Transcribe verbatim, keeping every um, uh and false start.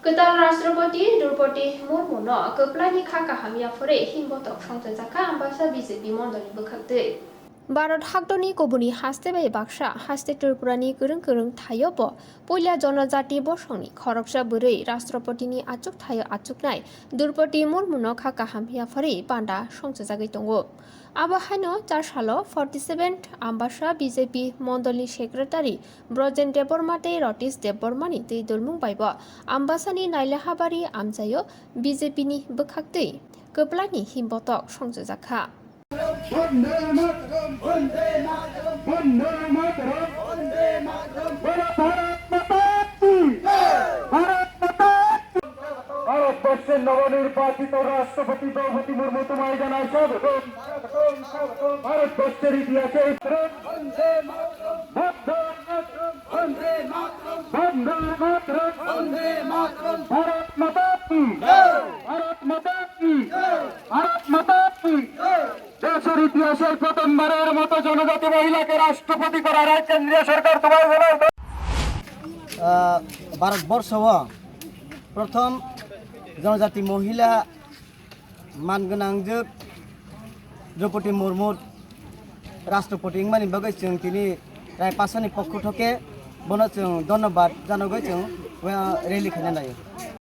Kwtal Rashtrapati Droupadi Murmu no kwplai ni kha kaham yaphorwi himbotok songchajakha Ambasa B J P mondol ni bwkhaktwi. Bharat haktorni kubuni haste bai baksa haste Tripura ni kwrwng kwrwng thaio bo puila jonojati bosongni khoroksa bwrwi Rashtrapati ni achuk thaio achuknai Droupadi Murmu no kha kaham yaphorwi panda songchajagwi tongo. Abo haino char salo forty seventh Ambasa B J P mondolni secretary Brojen Debbarma tei Ratish Debbarmani twi dulmung bai bo Ambasani Nailahabari amchaio B J P ni bwkhaktwi kwplaini himbotok songchajakha. Bande Mataram, Bande Mataram, Bande Mataram, Bande Mataram, Bolo Bharat Mata ki! Jai! Bharat Mata ki! ভারতবর্ষের নবনির্বাচিত রাষ্ট্রপতি দ্রৌপদী মুর্মু তোমায় জানাই স্বাগতম। ভারতবর্ষের ইতিহাসে বন্দে মাতরম, বন্দে মাতরম, বন্দে মাতরম, বন্দে মাতরম। ভারত মাতা কি জয়। ভারত মাতা কি জয়। ভারত মাতা কি জয়। দেশের ইতিহাসে প্রথমবারের মতো জনজাতি মহিলাকে রাষ্ট্রপতি করার এই কেন্দ্রীয় সরকার তোমায় জানাই। আহ, ভারতবর্ষ প্রথম জনজাতি মহিলা মান gwnangjwk Droupadi Murmu Rashtrapati wngmani bagwi chwng tini Raipasani pokho thoke bono chwng dhonnobad janogwi chwng, uh, rally khaina naio.